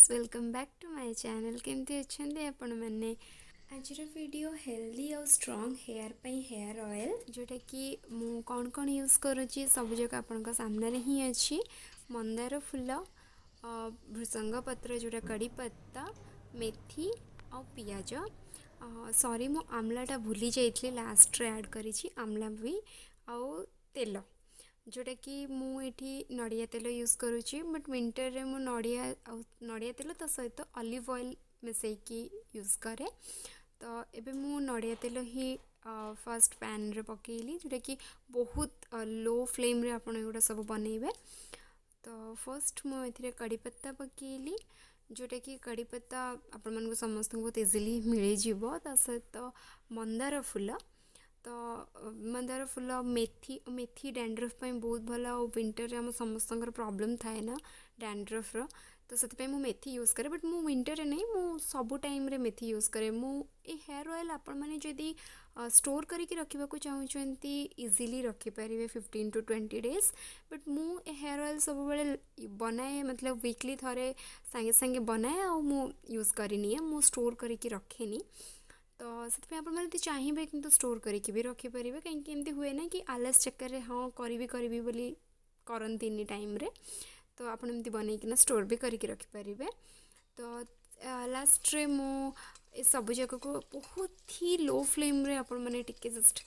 Friends, welcome back to my channel. କେମିତି ଅଛନ୍ତି ଆପଣମାନେ? ଆଜିର ଭିଡ଼ିଓ ହେଲ୍ଦି ଆଉ ଷ୍ଟ୍ରଙ୍ଗ ହେୟାର୍ ପାଇଁ ହେୟାର୍ ଅଏଲ୍, ଯେଉଁଟାକି ମୁଁ କ'ଣ କ'ଣ ୟୁଜ୍ କରୁଛି ସବୁଯାକ ଆପଣଙ୍କ ସାମ୍ନାରେ ହିଁ ଅଛି। ମନ୍ଦାର ଫୁଲ, ଭୃସଙ୍ଗ ପତ୍ର ଯେଉଁଟା କଡ଼ି ପତ୍ତା, ମେଥି ଆଉ ପିଆଜ। ସରି, ମୁଁ ଆମ୍ଲାଟା ଭୁଲି ଯାଇଥିଲି, ଲାଷ୍ଟରେ ଆଡ଼୍ କରିଛି ଆମ୍ଲା ବି। ଆଉ ତେଲ, ଯେଉଁଟାକି ମୁଁ ଏଠି ନଡ଼ିଆ ତେଲ ୟୁଜ୍ କରୁଛି, ବଟ୍ ୱିଣ୍ଟରରେ ମୁଁ ନଡ଼ିଆ ଆଉ ନଡ଼ିଆ ତେଲ ତା ସହିତ ଅଲିଭ୍ ଅଏଲ୍ ମିଶାଇକି ୟୁଜ୍ କରେ। ତ ଏବେ ମୁଁ ନଡ଼ିଆ ତେଲ ହିଁ ଫାର୍ଷ୍ଟ ପ୍ୟାନ୍ରେ ପକାଇଲି, ଯେଉଁଟାକି ବହୁତ ଲୋ ଫ୍ଲେମ୍ରେ ଆପଣ ଏଗୁଡ଼ା ସବୁ ବନେଇବେ। ତ ଫାର୍ଷ୍ଟ ମୁଁ ଏଥିରେ କଡ଼ିପତ୍ତା ପକାଇଲି, ଯେଉଁଟାକି କଡ଼ିପତ୍ତା ଆପଣମାନଙ୍କୁ ସମସ୍ତଙ୍କୁ ବହୁତ ଇଜିଲି ମିଳିଯିବ। ତା ସହିତ ମନ୍ଦାର ଫୁଲ। ତ ମନ୍ଦାର ଫୁଲ, ମେଥି। ମେଥି ଡ୍ୟାଣ୍ଡ୍ରଫ୍ ପାଇଁ ବହୁତ ଭଲ, ଆଉ ୱିଣ୍ଟରରେ ଆମ ସମସ୍ତଙ୍କର ପ୍ରୋବ୍ଲେମ୍ ଥାଏ ନା ଡ୍ୟାଣ୍ଡ୍ରଫ୍ର, ତ ସେଥିପାଇଁ ମୁଁ ମେଥି ୟୁଜ୍ କରେ। ବଟ୍ ମୁଁ ୱିଣ୍ଟରରେ ନାହିଁ, ମୁଁ ସବୁ ଟାଇମ୍ରେ ମେଥି ୟୁଜ୍ କରେ। ମୁଁ ଏ ହେୟାର୍ ଅଏଲ୍ ଆପଣମାନେ ଯଦି ଷ୍ଟୋର୍ କରିକି ରଖିବାକୁ ଚାହୁଁଛନ୍ତି, ଇଜିଲି ରଖିପାରିବେ 15 to 20 days। But ମୁଁ ଏ ହେୟାର୍ ଅଏଲ୍ ସବୁବେଳେ ବନାଏ, ମତଲବ ୱିକଲି ଥରେ ସାଙ୍ଗେ ସାଙ୍ଗେ ବନାଏ ଆଉ ମୁଁ ୟୁଜ୍ କରିନିଏ। ମୁଁ ଷ୍ଟୋର୍ କରିକି ରଖେନି। ତ ସେଥିପାଇଁ ଆପଣମାନେ ଯଦି ଚାହିଁବେ କିନ୍ତୁ ଷ୍ଟୋର୍ କରିକି ବି ରଖିପାରିବେ, କାହିଁକି ଏମିତି ହୁଏ ନା କି ଆଲସ ଚକ୍କରରେ ହଁ କରିବି କରିବି ବୋଲି କରନ୍ତିନି ଟାଇମ୍ରେ। ତ ଆପଣ ଏମିତି ବନେଇକିନା ଷ୍ଟୋର୍ ବି କରିକି ରଖିପାରିବେ। ତ ଲାଷ୍ଟରେ ମୁଁ ଏ ସବୁ ଯାକକୁ ବହୁତ ହି ଲୋ ଫ୍ଲେମ୍ରେ ଆପଣମାନେ ଟିକେ ଜଷ୍ଟ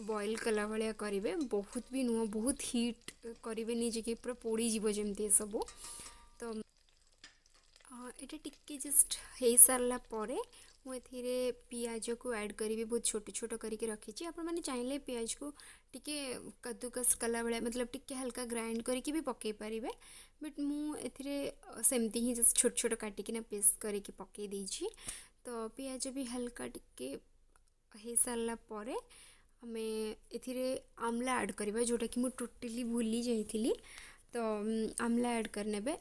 ବଏଲ୍ କଲା ଭଳିଆ କରିବେ। ବହୁତ ବି ନୁହଁ, ବହୁତ ହିଟ୍ କରିବେନି ଯେ କି ପୁରା ପୋଡ଼ିଯିବ ଯେମିତି ଏସବୁ। ତ ଏଇଟା ଟିକେ ଜଷ୍ଟ ହେଇସାରିଲା ପରେ ମୁଁ ଏଥିରେ ପିଆଜକୁ ଆଡ଼୍ କରିବି। ବହୁତ ଛୋଟ ଛୋଟ କରିକି ରଖିଛି। ଆପଣମାନେ ଚାହିଁଲେ ପିଆଜକୁ ଟିକେ କଦ୍ଦୁକସ କଲା ଭଳିଆ, ମତଲବ ଟିକେ ହାଲକା ଗ୍ରାଇଣ୍ଡ କରିକି ବି ପକାଇ ପାରିବେ। ବଟ୍ ମୁଁ ଏଥିରେ ସେମିତି ହିଁ ଜଷ୍ଟ ଛୋଟ ଛୋଟ କାଟିକିନା ପିସ୍ କରିକି ପକାଇ ଦେଇଛି। ତ ପିଆଜ ବି ହାଲକା ଟିକେ ହେଇସାରିଲା ପରେ ଆମେ ଏଥିରେ ଆମ୍ଲା ଆଡ଼୍ କରିବା, ଯେଉଁଟାକି ମୁଁ ଟୋଟାଲି ଭୁଲି ଯାଇଥିଲି। ତ ଆମ୍ଲା ଆଡ଼୍ କରିନେବେ।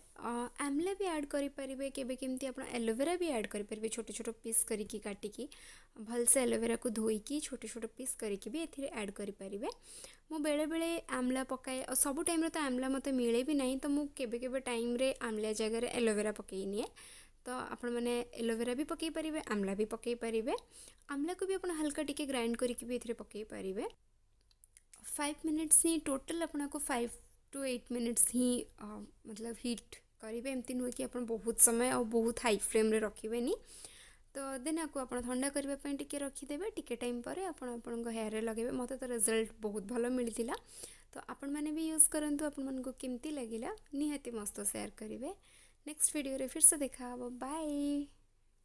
ଆମ୍ଲା ବି ଆଡ଼୍ କରିପାରିବେ, କେବେ କେମିତି ଆପଣ ଆଲୋଭେରା ବି ଆଡ଼୍ କରିପାରିବେ, ଛୋଟ ଛୋଟ ପିସ୍ କରିକି କାଟିକି। ଭଲସେ ଆଲୋଭେରାକୁ ଧୋଇକି ଛୋଟ ଛୋଟ ପିସ୍ କରିକି ବି ଏଥିରେ ଆଡ଼୍ କରିପାରିବେ। ମୁଁ ବେଳେବେଳେ ଆମ୍ଲା ପକାଏ, ଆଉ ସବୁ ଟାଇମ୍ରେ ତ ଆମ୍ଲା ମୋତେ ମିଳେ ବି ନାହିଁ। ତ ମୁଁ କେବେ କେବେ ଟାଇମ୍ରେ ଆମ୍ଲା ଜାଗାରେ ଆଲୋଭେରା ପକାଇ ନିଏ। ତ ଆପଣମାନେ ଏଲୋଭେରା ବି ପକାଇ ପାରିବେ, ଆମ୍ଲା ବି ପକାଇ ପାରିବେ। ଆମ୍ଲାକୁ ବି ଆପଣ ହାଲକା ଟିକେ ଗ୍ରାଇଣ୍ଡ କରିକି ବି ଏଥିରେ ପକାଇ ପାରିବେ। 5 ମିନିଟ୍ସ ହିଁ ଟୋଟାଲ୍, ଆପଣଙ୍କୁ 5 ଟୁ 8 ମିନିଟ୍ସ ହିଁ ମତଲବ ହିଟ୍ କରିବେ। ଏମିତି ନୁହେଁ କି ଆପଣ ବହୁତ ସମୟ ଆଉ ବହୁତ ହାଇ ଫ୍ଲେମ୍ରେ ରଖିବେନି। ତ ଦେନ୍ ଆକୁ ଆପଣ ଥଣ୍ଡା କରିବା ପାଇଁ ଟିକେ ରଖିଦେବେ। ଟିକେ ଟାଇମ୍ ପରେ ଆପଣ ଆପଣଙ୍କ ହେୟାରରେ ଲଗାଇବେ। ମୋତେ ତ ରେଜଲ୍ଟ ବହୁତ ଭଲ ମିଳିଥିଲା। ତ ଆପଣମାନେ ବି ୟୁଜ୍ କରନ୍ତୁ। ଆପଣମାନଙ୍କୁ କେମିତି ଲାଗିଲା ନିହାତି ମସ୍ତ ସେୟାର କରିବେ। ନେକ୍ସଟ ଭିଡ଼ିଓରେ फिर से ଦେଖା ହେବ। ବାଏ।